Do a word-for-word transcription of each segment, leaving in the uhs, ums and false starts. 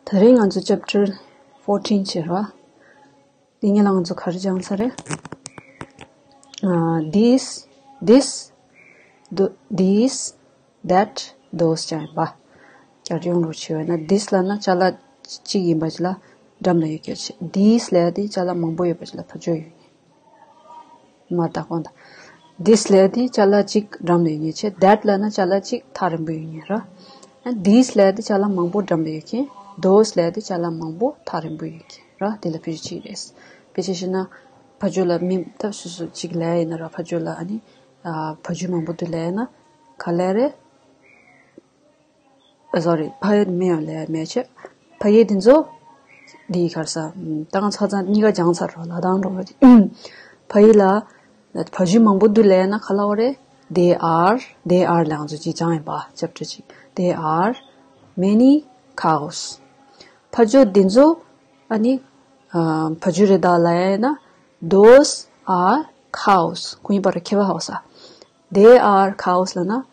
ད་རེས་ང་ཚོ་chapter fourteen བྱེད་ར། འདི་ཉིད་ལ་ང་ཚོ་ག་རེ་སྦྱངས་ཚར་རེད། ཨ། this this the- these that those བྱ་ཡིན་པ། བསྐྱར་སྦྱོང་རུ་བྱས་པ་ན་this ལབ་ན་ཅ་ལག་གཅིག་ཡིན་པ་ཅིག་ལ་འགྲམ་ལ་ཡོད་ཀྱི་ཆེ། these ལབ་དེ་ཅ་ལག་མང་པོ་ཡོད་པ་ཅིག་ལ་ཕ་ཇོ་ཡོད་ཡིན། མ་བརྟག་གོང་དང་། this ལབ་དེ་ཅ་ལག་གཅིག་འགྲམ་ལ་ཡོད་ཉེ་ཆེ། that ལབ་ན་ཅ་ལག་གཅིག་ཐག་རིང་པོ་ཡོད་ཉེ་ར། ཨ། these ལབ་དེ་ཅ་ལག་མང་པོ་འགྲམ་ལ་ཡོད་མཁན། those ལབ་དེ་ཅ་ལག་མང་པོ་ཐག་རིང་པོ་ཡོད་མཁན་ར། དེ་ལ་ཕ་ཇོ་གཅིག་རེད། ཕལ་ཆེར་བཤད་ན་ཕ་ཇོ་ལ་མི་ཐབས་སོ་སོ་གཅིག་ལབ་ཡིན་ན་ར། ཕ་ཇོ་ལ་ཨ་ནི་ཨ། ཕ་ཇོ་མང་པོ་འདུག་ལབ་ཡིན་ན་ག་ལབ་རེད། ཨ། སོ་རི། ཕ་ཡུལ་མི་ཡང་ལས་མེད་ཆེ། ཕ་ཡུལ་འདི་ཚོ་འདི་གར་ས་ད་ང་ཚ་ཚ་གཉིས་ཀ་སྦྱངས་ཚར་རོ། ལ་དང་འགྲོ་བ་དེ། ཕ་ཡུལ་ལ་ཕ་ཇོ་མང་པོ་འདུག་ལབ་ན་ག་ལབ་རེད། There are, there are ལ་ང་ཚོ་ཅིག་སྦྱངས་ཡིན་པ། chapter གཅིག There are many cows. ཕ་ཇོ་འདི་ཚོ་ཨ་ནི་ཨ། ཕ་ཇོ་རེད་ད་ལབ་ན་those are cows. ཁོ་གཉིས་བར་ཁྱད་པར་ཧ་གོ་ས། There are cows ལབ་ན།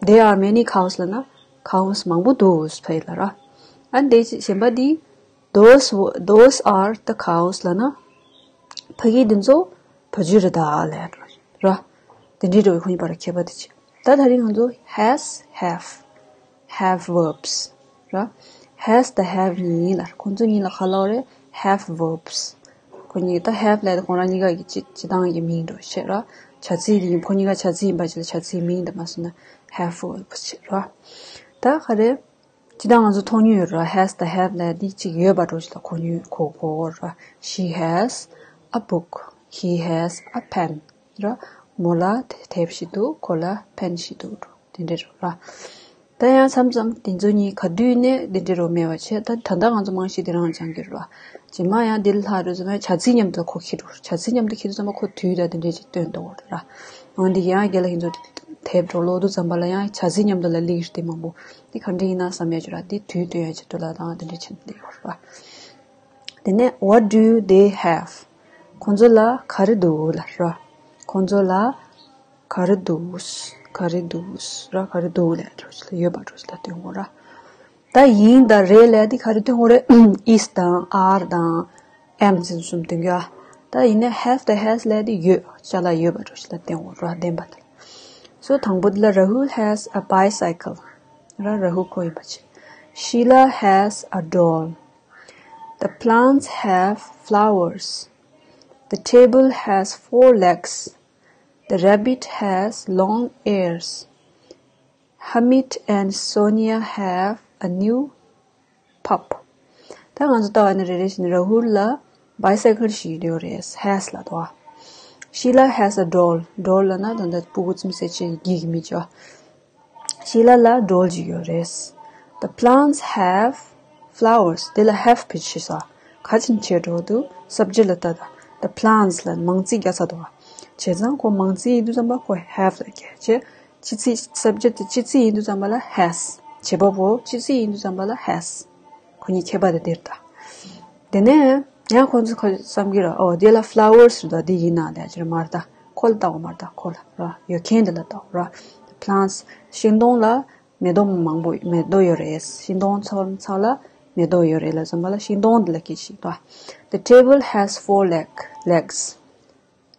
There are many cows ལབ་ན་cows མང་པོ་འདུག་ཕ་ཡུལ་ལ་ར། ཨ་ནི་དེ་གཞན་པ་འདི་those those are the cows ལབ་ན་ཕ་གི་འདི་ཚོ་ཕ་ཇོ་རེད་ད་ལབ་ར། དེ་འདྲའི་འགྲོ་བའི་ཁོ་གཉིས་བར་ཁྱད་པར་དེ་བྱེད། ད་ད་རིང་ང་ཚོ་has have have verbs ར། has དང་have གཉིས་ལ་ཁོ་ཚོ་གཉིས་ལ་ག་ལབ་རེད། have verbs ཁོ་གཉིས་ད་have ལབ་དེ་ཁོ་རང་གཉིས་ཀ་གི་སྤྱི་སྤྱི་བཏང་གི་མིང་འགྲོ་བྱེད་ར། བྱ་ཚིག་དེ་ཡིན། ཁོ་གཉིས་ཀ་བྱ་ཚིག་ཡིན་པ་ཅིག་ལ་བྱ་ཚིག་མིང་དང་མ་སོང་ན་have verbs བྱེད་ར། ད་ག་རེ། སྤྱི་བཏང་ང་ཚོ་མཐོང་མྱོང་ཡོད་ར། has དང་have ལབ་དེ་གཅིག་ཡོད་པ་འགྲོ་ཅིག་ལ་གོ་མྱོང་གོ་གོ་ར། She has a book. He has a pen. ར། མོ་ལ་དེབ་ཞིག་འདུག་ཁོ་ལ་pen ཞིག་འདུག་འགྲོ་དེ་འདྲ་ར། ད་ཡང་མཚམས་མཚམས་དེ་ཚོ་གཉིས་ག་དུས་ནས་དེ་འདྲ་རོ་མེད་པ་བྱས། ད་ད་ལྟ་ང་ཚོ་རྨང་གཞི་དེ་རང་སྦྱང་གི་ར། རྗེས་མ་ཡང་འདི་ལ་ལྷག་རེད་ཟེར་ན་བྱ་ཚིག་མཉམ་དུ་ཁོ་ཁྱེར་འགྲོ། བྱ་ཚིག་མཉམ་དུ་ཁྱེར་དུས་ཙམ་པ་ཁོ་དུས་དང་དེ་འདྲ་ཅིག་སྟོན་འདུག་ར། འོན་ཏེ་ཡང་རྒན་ལགས་ཁྱེད་ཚོ་དེབ་འགྲོ་ཀློག་དུས་ཙམ་པ་ལ་ཡང་བྱ་ཚིག་མཉམ་དུ་ལ་སླེབས་ཀྱི་རེད་དེ་མང་པོ། འདི་ག་འདྲ་ཡིན་ན་བསམ་ཡ་ཅིག་ར། འདི་དུས་སྟོན་ཡ་ཆེད་དུ་ལ་དང་དེ་འདྲ་བྱེད་འདི་ཡོད་ར། དེ་ནས་what do they have? ཁོང་ཚོ་ལ་ག་རེ་འདུག་ལབ་ར། ཁོང་ཚོ་ལ་ག་རེ་འདུག་ག་རེ་འདུག་ར། ག་རེ་འདུག་ལབ་འགྲོ་ཅིག་ལ་ཡོད་པ་འགྲོ་ཅིག་ལ་སྟོན་དགོས་ར། ད་ཡིན་དང་རེད་ལབ་དེ་ག་རེ་སྟོན་དགོས་རེད། is དང་are དང་am ཟེར་གསུམ་སྟོན་གྱི་ཨ། ད་ཡིན་ནའི་have དང་has ལབ་དེ་ཡོད། ཅ་ལག་ཡོད་པ་འགྲོ་ཅིག་ལ་སྟོན་དགོས་ར། བདེན་པ་དེ་ལ། སོ་དང་པོ་དེ་ལ། Rahul has a bicycle. ར། ར་ཧུལ་ཁོ་ཡིན་པ་བྱས། Sheila has a doll. The plants have flowers. The table has four legs. The rabbit has long ears. Hamid and Sonia have a new pup. ད་ང་ཚོ་ལྟ་བ་ནི་རེ་རེ་བཞིན་ར་ཧུལ་ལ་bicycle ཞིག་ཡོད་རེད། has ལབ་འདུག་ཨ། Sheila has a doll. Doll ལབ་ན་ད་ལྟ་སྤུ་གུ་རྩེད་མོ་རྩེ་བྱེད་ཀྱི་གི་མི་ཅོ། ཤི་ལ་ལ་doll ཅིག་ཡོད་རེད། The plants have flowers. དེ་ལ་have བེད་སྤྱོད་བྱས་སོ། ག་ཅིན་བྱེད་འགྲོ་འདུག subject ལ་ལྟ་ད། The plants ལ་མང་ཚིག་རྒྱག་ཚར་འདུག་བྱས་ཙང་ཁོ་མང་ཚིག་ཡིན་དུས་ཙམ་པ་ཁོ་have ལ་རྒྱག་བྱས། སྤྱི་ཚིག subject དེ་སྤྱི་ཚིག་ཡིན་དུས་ཙམ་པ་ལ་has། བྱེད་པ་པོ་སྤྱི་ཚིག་ཡིན་དུས་ཙམ་པ་ལ་has། ཁོ་གཉིས་ཁྱད་པར་དེ་འདིར་ལྟ། དེ་ནས་ཡང་ཁོ་ཚོ་ཁོ་བསམ་གྱི་རེད། ཨོ་དེ་ལ་flowers རེད་ད། དེ་ཡིན་ན་ལས་ཅིག་མར་ལྟ། ཁོ་ལ་ལྟ་འོ། མར་ལྟ་ཁོ་ལ་ར། ཡོད་མཁན་དེ་ལ་ལྟ་འོ་ར། Plants ཤིང་སྡོང་ལ་མེ་ཏོག་མང་པོ་མེ་ཏོག་ཡོད་རེད། ཤིང་སྡོང་ཚང་ཚང་ལ་མེ་ཏོག་ཡོད་རེད་ལ་བསམ་པ་ལ་ཤིང་སྡོང་དེ་ལ་སྐད་ཅིག་ལྟ། The table has four leg legs.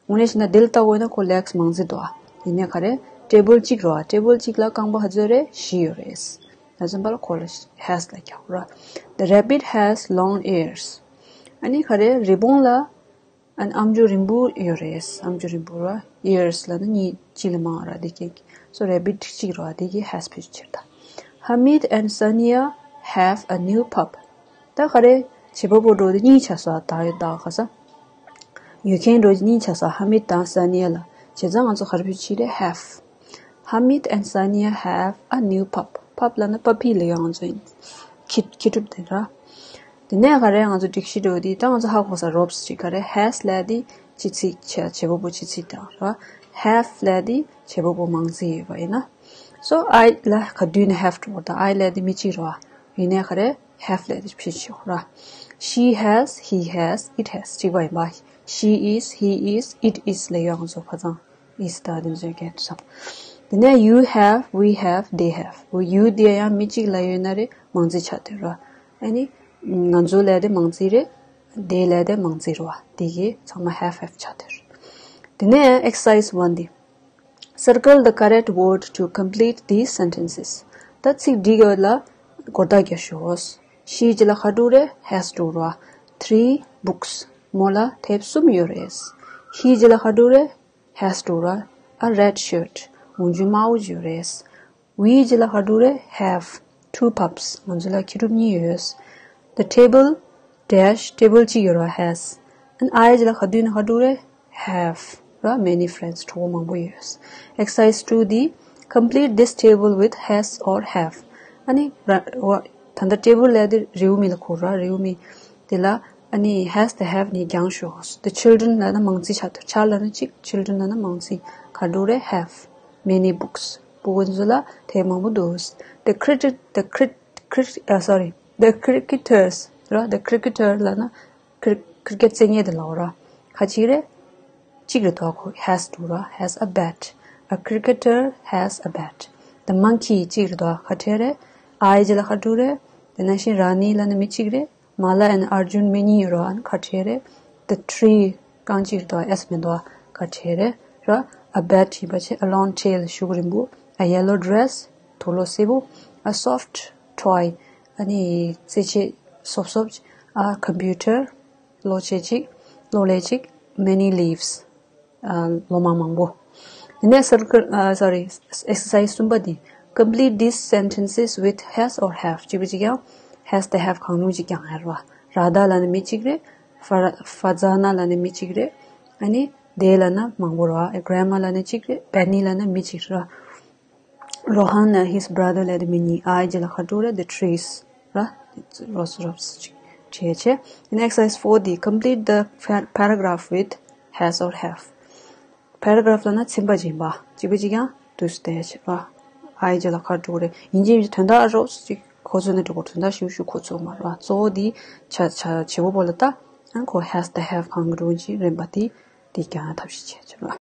དངོས་གནས་བྱས་ན་དེ་ལ་ལྟ་དགོས་ན་ཁོ་legs མང་ཙི་འདུག་ཨ། ཡིན་ནའི་ག་རེ། table གཅིག་རེད་བ། table གཅིག་ལ་རྐང་པ་ག་ཚོད་རེད། བཞི་ཡོད་རེད། ད་བསམ་པ་ལ་ཁོ་ལ་has ལ་རྒྱག་ར། The rabbit has long ears. ཨ་ནི་ག་རེ། རི་བོང་ལ་ཨ་ནི་ཨམ་ཅོག་རིང་པོ་ཡོད་རེད། ཨམ་ཅོག་རིང་པོ་ར། ears ལབ་ན་གཉིས་གཅིག་ལས་མང་ར་དེ་སྐད། So rabbit གཅིག་རེད་བ། དེ་གི་has བེད་སྤྱོད་བྱེད་ད། Hamid and Sania have a new pup. ད་ག་རེ། བྱེད་པ་པོ་འགྲོ་དེ་གཉིས་ཆགས་སོ། ད་ཡོད་ད་ག་ས། ཡོད་མཁན་འགྲོ་གཉིས་ཆགས་སོ། Hamid དང་Sania ལ། བྱས་ཙང་ང་ཚོ་ག་རེ་བེད་སྤྱོད་རེད། have. Hamid and Sania have a new pup. Pup ལབ་ན་པ་པི་ལབ་ཡོད་ང་ཚོ་ཡིན། ཁྱི་ཁྱི་ཕྲུག་དེ་ར། དེ་ནས་ག་རེ། ང་ཚོ་སྒྲིག་གཞི་འགྲོ་དེ་ད་ང་ཚོ་ཧ་གོ་ས་verbs ཅིག་ག་རེ། has ལབ་དེ་སྤྱི་ཚིག་བྱ་བྱེད་པ་པོ་སྤྱི་ཚིག་དང་ར། have ལབ་དེ་བྱེད་པ་པོ་མང་ཚིག་ཡོད་པ་ཡིན་ན། So I ལ་ག་དུས་ནས་have འགྲོ་ད། I ལབ་དེ་མི་གཅིག་རེད་བ། ཡིན་ནའི་ག་རེ། have ལབ་དེ་ཕྱིར་ཕྱིར་ར། She has, he has, it has གཅིག་པ་ཡིན་པ། She is, he is, it is ལབ་ཡོད་ང་ཚོ་ཁ་ཚང་is དང་དེ་ཚོའི་སྐད་དུ་བསམ། དེ་ནས་you have, we have, they have. You དེ་ཡང་མི་གཅིག་ལ་ཡོད་ན་རེད། མང་ཚིག་ཆགས་དེ་ར། ཨ་ནི་ང་ཚོའི་ལས་དེ་མང་རྩིས་རེད། དེའི་ལས་དེ་མང་རྩིས་རེད་བ། དེ་གི་ཚང་མ་have have ཆགས་བསྡད་རེད། དེ་ནས་exercise one དེ། Circle the correct word to complete these sentences. ད་ཚིག་འབྲི་དགོས་ལ་སྒོར་རྟགས་རྒྱག་ཤོག She ཅིག་ལ་ག་འགྲོ་རེད། has འགྲོ་ར། Three books མོ་ལ་དེབ་གསུམ་ཡོད་རེད། He ཅིག་ལ་ག་འགྲོ་རེད། has འགྲོ་ར། A red shirt མོ་མཇུག་དམར་པོ་ཡོད་རེད། We ཅིག་ལ་ག་འགྲོ་རེད། have two pups ང་ཚོ་ལ་ཁྱི་ཕྲུག་གཉིས་ཡོད། The table dash table གཅིག་ཡོད་ར། has and I ཅིག་ལ་ག་འདུས་ན་ག་འགྲོ་རེད། have ར། Many friends གྲོགས་པོ་མང་པོ་ཡོད། Exercise two དེ། Complete this table with has or have. ཨ་ནི་ར་བ་ད་ལྟ་table ལབ་དེ་རེའུ་མིག་ལ་གོ་ར། རེའུ་མིག་དེ་ལ་ཨ་ནི་has དང་have གཉིས་རྒྱག་ཤོག The children ལབ་ན་མང་རྩིས་ཆགས་འདུག Child ལབ་ན་གཅིག Children ལབ་ན་མང་རྩིས། ག་འགྲོ་རེད། have many books སྤུ་གུ་ཚོ་ལ་དེབ་མང་པོ་འདུག The cricket the crit crit uh, sorry the cricketers ར། The cricketer ལབ་ན་cricket རྩེད་མཁན་དེ་ལབ་ར། ག་ཅིག་རེད། གཅིག་རེད་དོ། ཁོ་has འགྲོ་ར། Has a bat. A cricketer has a bat. The monkey གཅིག་རེད་དོ། ག་འདྲ་རེད། I ཅིག་ལ་ག་འགྲོ་རེད། དེ་ནང་བཞིན་ར་ནི་ལབ་ན་མི་གཅིག་རེད། མ་ལ་and Arjun མི་གཉིས་ཡོད་ར། ཨ་ནི་ག་འདྲ་རེད། The tree རྐང་གཅིག་རེད་དོ། S མི་འདུག་ག་འདྲ་རེད་ར། A bat ཡིན་པ་བྱས། A long tail གཞུ་གུ་རིང་པོ། A yellow dress དུག་ལོག་སེར་པོ། A soft toy ཨ་ནི་རྩེད་ཆས་སོབ་སོབ། A computer གློག་ཆས་གཅིག་གློག་ཀླད་གཅིག Many leaves ལོ་མ་མང་པོ། དེ་ནས་circle uh, sorry exercise གསུམ་པ་འདི། Complete these sentences with has or have གཅིག་པ་གཅིག་ཀྱང་has དང་have གང་རུང་གཅིག་ཀྱང་ཡོད་རེད་བ། ར་ད་ལབ་ན་མི་གཅིག་རེད། ཧྥ་ཧྥ་ཛ་ན་ལབ་ན་མི་གཅིག་རེད། ཨ་ནི་དེ་ལབ་ན་མང་པོ་རེད་བ། Grandma ལབ་ན་གཅིག་རེད། Benny ལབ་ན་མི་གཅིག་རེད་བ། Rohan and his brother ལབ་དེ་མི་གཉིས། I རྗེས་ལ་ག་འགྲོ་རེད། The trees ར། རོ་སི་རོ་སི་ཅིག་བྲིས་བྱས། Exercise four འདི། Complete the par- paragraph with has or have. Paragraph ལབ་ན་ཚན་པ་ཅིག་ཡིན་པ། གཅིག་པ་གཅིག་ཀྱང་དུས་སུ་བསྡད་བྱས་ར། I རྗེས་ལ་ག་འགྲོ་རེད། ཡིན་གཅིག་མིན་གཅིག་དོན་དག་རོབ་ཙམ་ཅིག་གོ་ཚོད་ན་འགྲོ་གོ་དོན་དག་ཞིབ་ཞིབ་གོ་ཚོད་མ་ར། གཙོ་བོ་འདི་ཆ་ཆ་བྱེད་པོ་པོ་ལ་ལྟ། ཨ་ཁོ་has དང་have གང་གི་འགྲོ་གཅིག་རན་པ་དེ་དེ་རྒྱག་ཡ་ཐབས་ཤེས་བྱས་བྱས་ར།